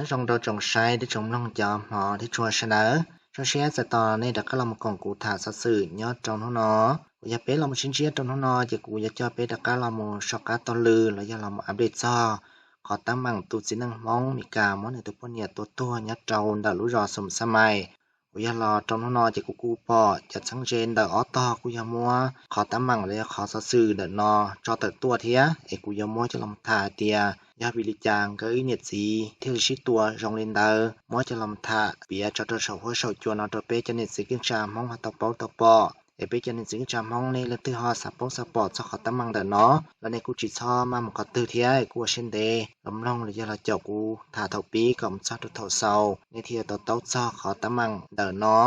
Nyob zoo rau tsoom saib thiab tsoom mloog cov hmov thiab tshua sawv daws. Zoo siab txais tos nej rov qab los mus koom kuv tham xov xwm nyob rau hnub no. Uas yog peb los mus sib ntsib rau hnub no ces kuv yuav coj peb rov qab los mus soj qab taug lw los yog los mus update txog qhov teeb meem tus txiv neej Hmoob Mes Kas muab nws tus poj niam tua tuag nyob rau ntawm lub zos Xoom Xab Mais. Uas yog los rau hnub no ces kuv kuj pom cov txheeb ze ntawm ob tog kuj yog muab qhov teeb meem los yog qhov xov xwm ntawm no tso tawm tuaj thiab, es kuv yuav muab coj los tham hais tias yog vim li cas nkawd ib niam txiv thiaj li sib tua zoo li ntawd, muab coj los tham piav tso rau saum huab saum cua no rau peb cov niam txiv kwj tsa Hmoob ho tau paub tau pom. Es peb cov niam txiv kwj tsa Hmoob nej leej twg ho xav paub xav pom txog qhov teeb meem ntawm no los nej kuj tsis txhob maj mus qhov twg thiab, kuj ua siab ntev los mloog los yog los caum kuv tham thaum pib kom mus txog rau thaum xaus nej thiaj tau taub txog qhov teeb meem ntawm no.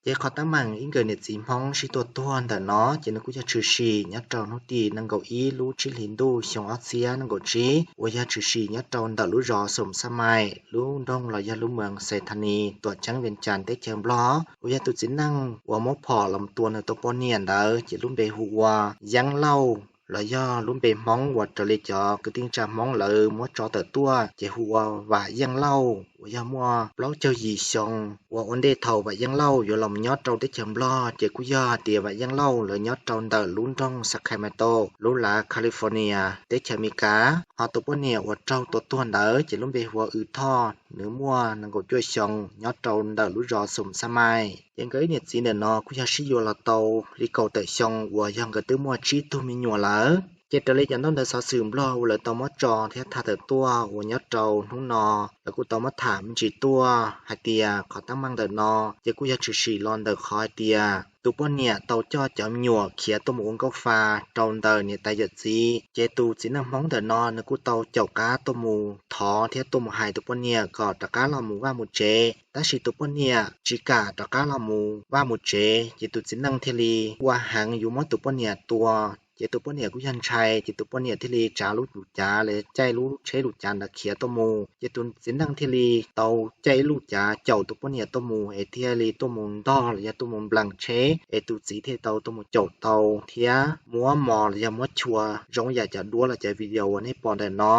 Ces qhov teeb meem ib nkawd niam txiv Hmoob sib tua tuag ntawm no ces nws kuj yog tshwm sim nyob rau hnub tim nees nkaum ib lub tsib hlis ntuj xyoo ob txhiab nees nkaum tsib, uas yog tshwm sim nyob rau ntawm lub zos Xoom Xab Mais lub nroog los yog lub moos Xais Thas Nis tuam ceeb Vias Cas teb chaws Nplog, uas yog tus txiv neej uas muab phom los tua nws tus poj niam ntawd ces lub npe hu ua Yeeb Lauj los yog lub npe Hmoob uas raws li cov kwv tij neej tsa Hmoob lawv muab tso tawm tuaj ces hu ua Vam Yeej Lauj, uas yog muaj plaub caug yim xyoo. Uas ua ntej thaum Vam Yeej Lauj yuav los nyob rau teb chaws Nplog ces kuj yog hais tias Vam Yeej Lauj lawv nyob rau ntawm lub nroog Sacramento, lub lav California, teb chaws Amelikas. Ho tus poj niam uas raug tua tuag ntawd ces lub npe hu ua Wb Thoj, nws muaj nees nkaum cuaj xyoo, nyob rau ntawm lub zos Xoom Xab Mais. Ces nkawd ib niam txiv ntawm no kuj yog sib yuav los tau li kaum tawm xyoo uas yog nkawd twb muaj tsib tug me nyuam lawm. Ces raws li cov ntaub ntawv xov xwm Nplog uas lawv tau muab tso thiab tham tawm tuaj uas nyob rau hnub no, lawv kuj tau muab tham me ntsis tuaj hais tias qhov teeb meem ntawm no ces kuj yog tshwm sim los ntawm qhov hais tias tus poj niam tau coj cov me nyuam khiav tuaj mus ua nkauj fa rau ntawm niam tais yawm txiv. Ces tus txiv neej Hmoob ntawm no nws kuj tau caum qab tuaj mus thov thiab tuaj mus hais tus poj niam kom rov qab los mus vaj mus tsev, tab sis tus poj niam tsis kam rov qab los mus vaj mus tsev, ces tus txiv neej thiaj li ua heev yuav muab tus poj niam tua. Ces tus poj niam kuj yog ntshai, ces tus poj niam thiaj li tsav lub lus cav los caij lub tsheb lus cav ntawd khiav tuaj mus. Ces tus txiv neej thiaj li tau caij ib lub cav caum tus poj niam tuaj mus es thiaj li tuaj mus ntog los yog tuaj mus nplees tsheb, es tus txiv thiaj tau tuaj mus caum tau thiab muab mos los yog muab chua zoo yam cov duab los cov video uas nej pom ntawm no.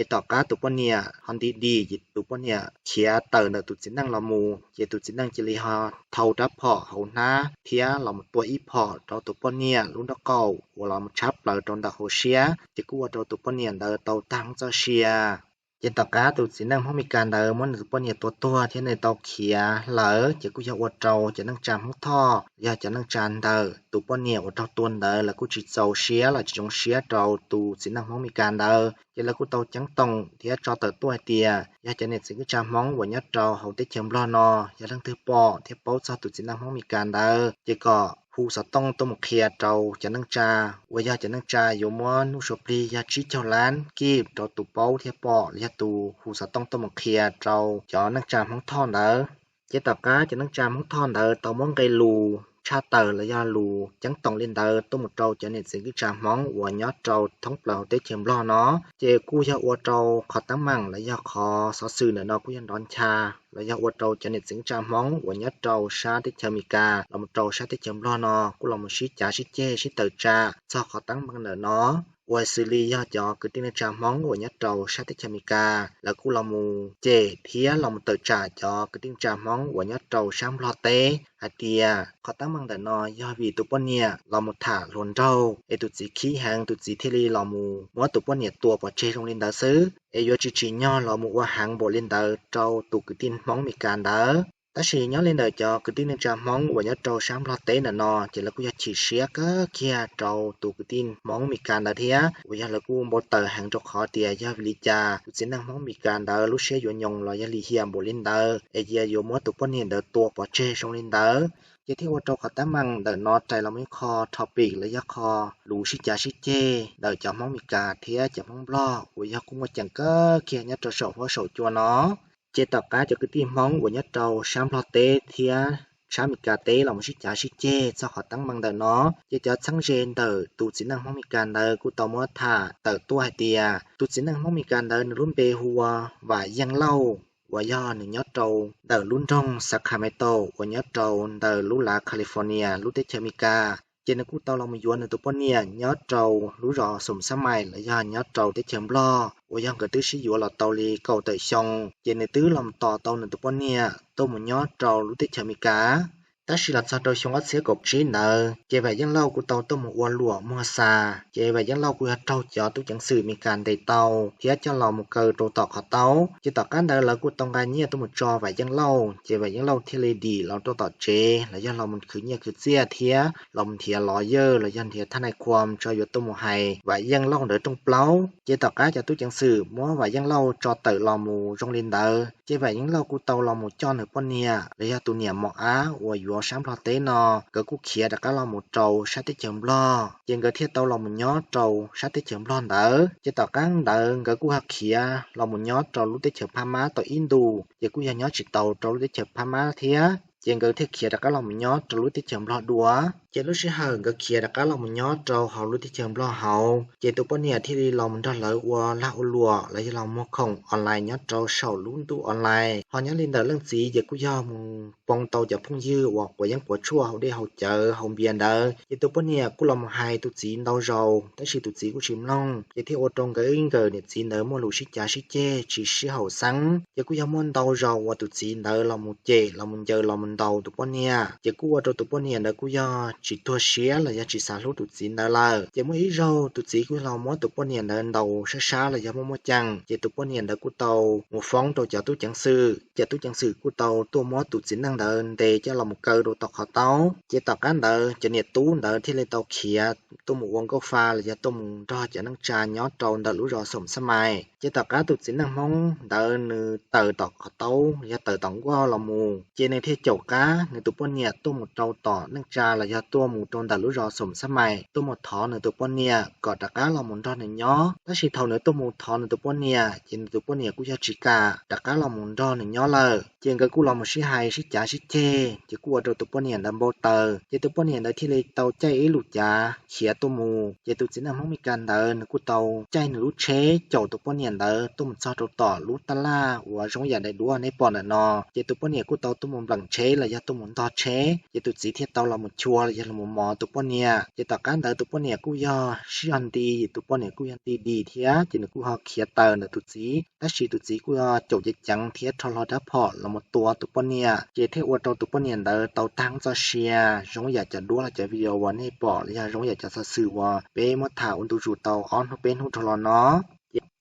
Es tom qab tus poj niam ho nti dim ces tus poj niam khiav tawm ntawm tus txiv neej los mus, ces tus txiv neej cia li ho thau rab phom hauv hnab thiab los mus tua ib phom rau tus poj niam lub nraub qaum uas los mus tshab plaws rau ntawm hauv siab, ces kuj ua rau tus poj niam ntawd tau tag hoob txoj sia. Ces tom qab tus txiv neej Hmoob Mes Kas ntawd muab nws tus poj niam tua tuag thiab nws tau khiav lawm, ces kuj yog ua rau cov neej tsa Hmoob Thoj yog cov neej tsa ntawm tus poj niam uas raug tua ntawd lawv kuj tsis txaus siab los tsis zoo siab rau tus txiv neej Hmoob Mes Kas ntawd, ces lawv kuj tau ceeb toom thiab tso tawm tuaj hais tias yog cov niam txiv kwj tsa Hmoob uas nyob rau hauv teb chaws Nplog no yog leej twg pom thiab paub txog tus txiv neej Hmoob Mes Kas ntawd ces kom hu xov tooj tuaj mus qhia rau cov neej tsa uas yog cov neej tsa yuav muab nuj sua plig yog tsib caug lab kib rau tus paub thiab pom los yog tus hu xov tooj tuaj mus qhia rau cov neej tsa Hmoob Thoj ntawd. Ces tom qab cov neej tsa Hmoob Thoj ntawd tau muab nqe lus tshaj tawm los yog lus ceeb toom li ntawd tuaj mus rau cov niam txiv kwj tsa Hmoob uas nyob rau thoob plaws hauv teb chaws Nplog no, ces kuj yog ua rau qhov teeb meem los yog qhov xov xwm ntawm no kuj yog nrov ncha los yog ua rau cov niam txiv kwj tsa Hmoob uas nyob rau sab teb chaws Amelikas los mus rau sab teb chaws Nplog no kuj los mus sib cav sib ceg sib tawm tsam txog qhov teeb meem ntawm no. Uas xws li yog cov kwv tij neej tsa Hmoob uas nyob rau sab teb chaws Amelikas lawv kuj los mus cem thiab los mus tawm tsam cov kwv tij neej tsa Hmoob uas nyob rau sab Nplog teb hais tias qhov teeb meem ntawm no yog vim tus poj niam los mus tham hluas nraug es tus txiv khib heev, tus txiv thiaj li los mus muab tus poj niam tua pov tseg zoo li ntawd xwb, es yuav tsis tsim nyog los mus ua heev npaum li ntawd rau tus kwv tij Hmoob Amelikas ntawd. Tab sis nyob li ntawm cov kwv tij neej tsa Hmoob uas nyob rau sab Nplog teb ntawm no ces lawv kuj yog chim siab kawg kiag rau tus kwv tij Hmoob Amelikas ntawd thiab uas yog lawv kuj npau taws heev rau qhov tias yog vim li cas tus txiv neej Hmoob Amelikas ntawd lub siab yuav nyoos los yog lim hiam npaum li ntawd es cia yuav muab tus poj niam ntawd tua pov tseg zoo li ntawd. Ces thiaj ua rau qhov teeb meem ntawm no rais los mus ib qho topic los yog qho lus sib cav sib ceg ntawm cov Hmoob Amelikas thiab cov Hmoob Nplog uas yog kuj muaj ceem kawg kiag nyob rau saum huab saum cua no. Ces tom qab cov kwv tij Hmoob uas nyob rau sab Nplog teb thiab sab Amelikas teb los mus sib cav sib ceg txog qhov teeb meem ntawm no, ces cov txheeb ze ntawm tus txiv neej Hmoob Amelikas ntawd kuj tau muab tham tawm tuaj hais tias tus txiv neej Hmoob Amelikas ntawd nws lub npe hu ua Vam Yeej Lauj, uas yog nws nyob rau ntawm lub nroog Sacramento uas nyob rau ntawm lub lav California lub teb chaws Amelikas. Ces nws kuj tau los mus yuav nws tus poj niam nyob rau lub zos Xoom Xab Mais los yog nyob rau teb chaws Nplog uas yog nkawd twb sib yuav los tau li kaum tawm xyoo. Ces nws twb los mus tos tau nws tus poj niam tuaj mus nyob rau lub teb chaws Amelikas. Tab sis los txog rau xyoo ob txhiab kaum tsib ntawd ces Vam Yeej Lauj kuj tau tuaj mus ua luam muag xa. Ces Vam Yeej Lauj kuj yog raug cov tub ceev xwm Amelikas ntes tau thiab coj los mus kaw rau tom qhov taub. Ces tom qab ntawd lawv kuj tau nqa nyiaj tuaj mus tso Vam Yeej Lauj, ces Vam Yeej Lauj thiaj li dim los rau tom tsev los yog los mus khwv nyiaj khwv txiaj thiab los mus nrhiav lawyer los yog nrhiav thab nais khuam tso yuav tuaj mus hais Vam Yeej Lauj ntawd rooj plaub. Ces tom qab cov tub ceev xwm muab Vam Yeej Lauj tso tawm los mus zoo li ntawd ces Vam Yeej Lauj kuj tau los mus coj nws poj niam los yog tus niam mos ab uas yuav sab Nplog teb no, nkawd kuj khiav rov qab los mus rau sab teb chaws Nplog. Ces nkawd thiaj tau los mus nyob rau sab teb chaws Nplog ntawd. Ces tom qab ntawd nkawd kuj ho khiav los mus nyob rau lub teb chaws Phab Mab tau ib ntus, ces kuj yog nyob tsis tau rau lub teb chaws Phab Mab thiab. Ces nkawd thiaj khiav rov qab los mus nyob rau lub teb chaws Nplog dua. Ces lub sij hawm nkawd khiav rov qab los mus nyob rau hauv lub teb chaws Nplog hauv, ces tus poj niam thiaj li los mus nrog lawv ua lag ua luam los yog los muag khoom online nyob rau saum lub ntuj online. Ho nyob li ntawm leej txiv ces kuj yog mus poob tau cov phooj ywg uas quav yeeb quav tshuaj haus dej haus cawv haus npias ntawd, ces tus poj niam kuj los mus hais tus txiv ntau zaus tab sis tus txiv kuj tsis mloog, ces thiaj ua rau nkawd ib nkawm niam txiv ntawd muaj lus sib cav sib ceg tsis sib haum xeeb. Ces kuj yog muaj ntau zaus uas tus txiv ntawd los mus cem los mus ncaws los mus ntaus tus poj niam, ces kuj ua rau tus poj niam ntawd kuj yog tsis tuag siab los yog tsis xav hlub tus txiv ntawd lawm. Ces muaj ib zaug tus txiv kuj los muab tus poj niam ntawd ntaus sab sab los yog muaj muaj ceem, ces tus poj niam ntawd kuj tau mus foob rau cov tub ceev xwm. Cov tub ceev xwm kuj tau tuaj muab tus txiv neej ntawd ntes coj los mus kaw rau tom qhov taub. Ces tom qab ntawd cov niam tub ntawd thiaj li tau khiav tuaj mus ua nkauj fa los yog tuaj mus nrog cov neej tsa nyob rau ntawm lub zos Xoom Xab Mais. Ces tom qab tus txiv neej Hmoob ntawd nws tawm tom qhov taub los yog tawm tom nkuaj los mus, ces nws thiaj caum qab nws tus poj niam tuaj mus rau tom neej tsa los yog tuaj mus rau ntawm lub zos Xoom Xab Mais tuaj mus thov nws tus poj niam kom rov qab los mus nrog nws nyob. Tab sis thaum nws tuaj mus thov nws tus poj niam ces nws tus poj niam kuj yog tsis kam rov qab los mus nrog nws nyob lawm. Ces nkawd kuj los mus sib hais sib cav sib ceg, ces kuj ua rau tus poj niam ntawd npau taws, ces tus poj niam ntawd thiaj li tau caij ib lub cav khiav tuaj mus. Ces tus txiv neej Hmoob Mes Kas ntawd nws kuj tau caij nws lub tsheb caum tus poj niam ntawd tuaj mus txog rau tom lub taj laj uas zoo yam daim duab nej pom ntawm no. Ces tus poj niam kuj tau tuaj mus npleem tsheb los yog tuaj mus ntog tsheb, ces tus txiv thiaj tau los mus chua los yog los mos tus poj niam. Ces tom qab ntawd tus poj niam kuj yog sib zog nti, tus poj niam kuj yog nti dim thiab, ces nws kuj ho khiav tawm ntawm tus txiv. Tab sis tus txiv kuj yog caum ceev ceev thiab rho hlo rab phom los mus tua tus poj niam, ces thiaj ua rau tus poj niam ntawd tau tag txoj sia zoo yam cov duab los cov video uas nej pom los yog zoo yam cov xov xwm uas peb muab tham ua ntu zus tau ob hnub peb hnub dhau los no.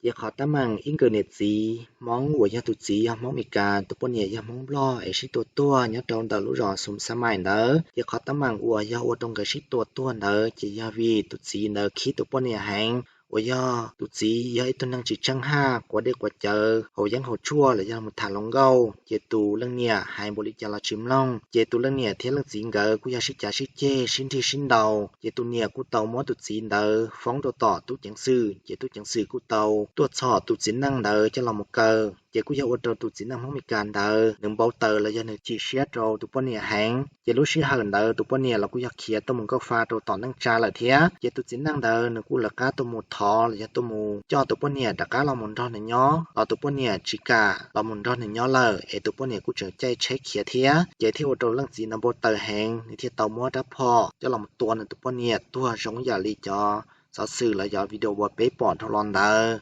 Ces qhov teeb meem ib nkawm niam txiv Hmoob uas yog tus txiv yog Hmoob Mes Kas, tus poj niam yog Hmoob Nplog es sib tua tuag nyob rau ntawm lub zos Xoom Xab Mais ntawd, ces qhov teeb meem uas yog ua rau nkawd sib tua tuag ntawd ces yog vim tus txiv ntawd khib tus poj niam heev, uas yog tus txiv yog ib tug neeg tsis tsheej haj, quav dej quav cawv, haus yeeb haus tshuaj los yog mus tham hluas nkauj, ces tus leej niam hais npaum li cas los tsis mloog. Ces tus leej niam thiab leej txiv nkawd kuj yog sib cav sib ceg sib nrig sib ntaus, ces tus niam kuj tau muab tus txiv ntawd foob rau tom tub ceev xwm, ces tub ceev xwm kuj tau tuaj txhom tus txiv neej ntawd coj los mus kaw. Ces kuj yog ua rau tus txiv neej Hmoob Mes Kas ntawd nws npau taws los yog nws chim siab rau tus poj niam heev. Ces lub sij hawm ntawd tus poj niam los kuj yog khiav tuaj mus nkauj fa rau tom neej tsa lawm thiab. Ces tus txiv neej ntawd nws kuj lawv qab tuaj mus thov los yog tuaj mus coj tus poj niam rov qab los mus nrog nws nyob, los tus poj niam tsis kam los mus nrog nws nyob lawm, es tus poj niam kuj tseem caij tsheb khiav thiab. Ces thiaj ua rau leej txiv ntawd npau taws heev, nws thiaj tau muab rab phom coj los mus tua nws tus poj niam tuag zoo yam li cov xov xwm los yog video uas peb pom dhau los ntawd.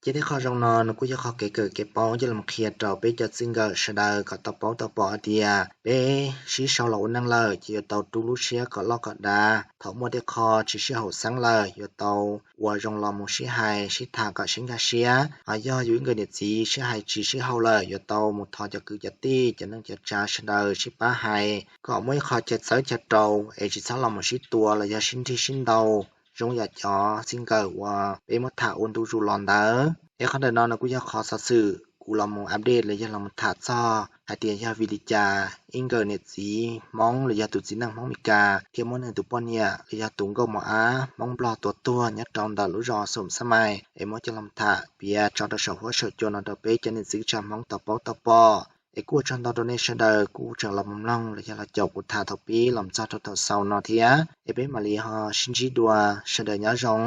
Ces tej qho zoo no nws kuj yog qhov kev kawm kev paub coj los qhia rau peb cov txij nkawm sawv daws kom tau paub tau pom hais tias peb sib sau los ua neej lawm ces yuav tau rub lub siab kom loj kom dav. Thaum muaj tej qho tsis sib haum xeeb lawm yuav tau ua zoo los mus sib hais sib tham kom sib nkag siab. Ho yog yus ib nkawm niam txiv sib hais tsis sib haum lawm yuav tau mus thov cov kwv cov tij cov neej cov tsav sawv daws sib pab hais kom muaj ib qho chaw txawb chaw rau es tsis txhob los mus sib tua los yog sib nrig sib ntaus zoo yam cov txij nkawm uas peb muab tham ua ntu zus los ntawd. Es qhov ntawm no nws kuj yog qhov xov xwm kuv los mus update los yog los mus tham txog hais tias yog vim li cas ib nkawm niam txiv Hmoob los yog tus txiv neej Hmoob Mes Kas thiaj muab nws tus poj niam los yog tus nkauj mos ab Hmoob Nplog tua tuag nyob rau ntawm lub zos Xoom Xab Mais. Es muab coj los tham piav tso rau saum huab saum cua no rau peb cov niam txiv tsa Hmoob tau paub tau pom. Es kuj ua tsaug ntau rau nej sawv daws kuj tseem los mus mloog los yog los caum kuv tham thaum pib los txog rau thaum xaus no thiab. Es peb mam li ho sib ntsib dua, sawv daws nyob zoo.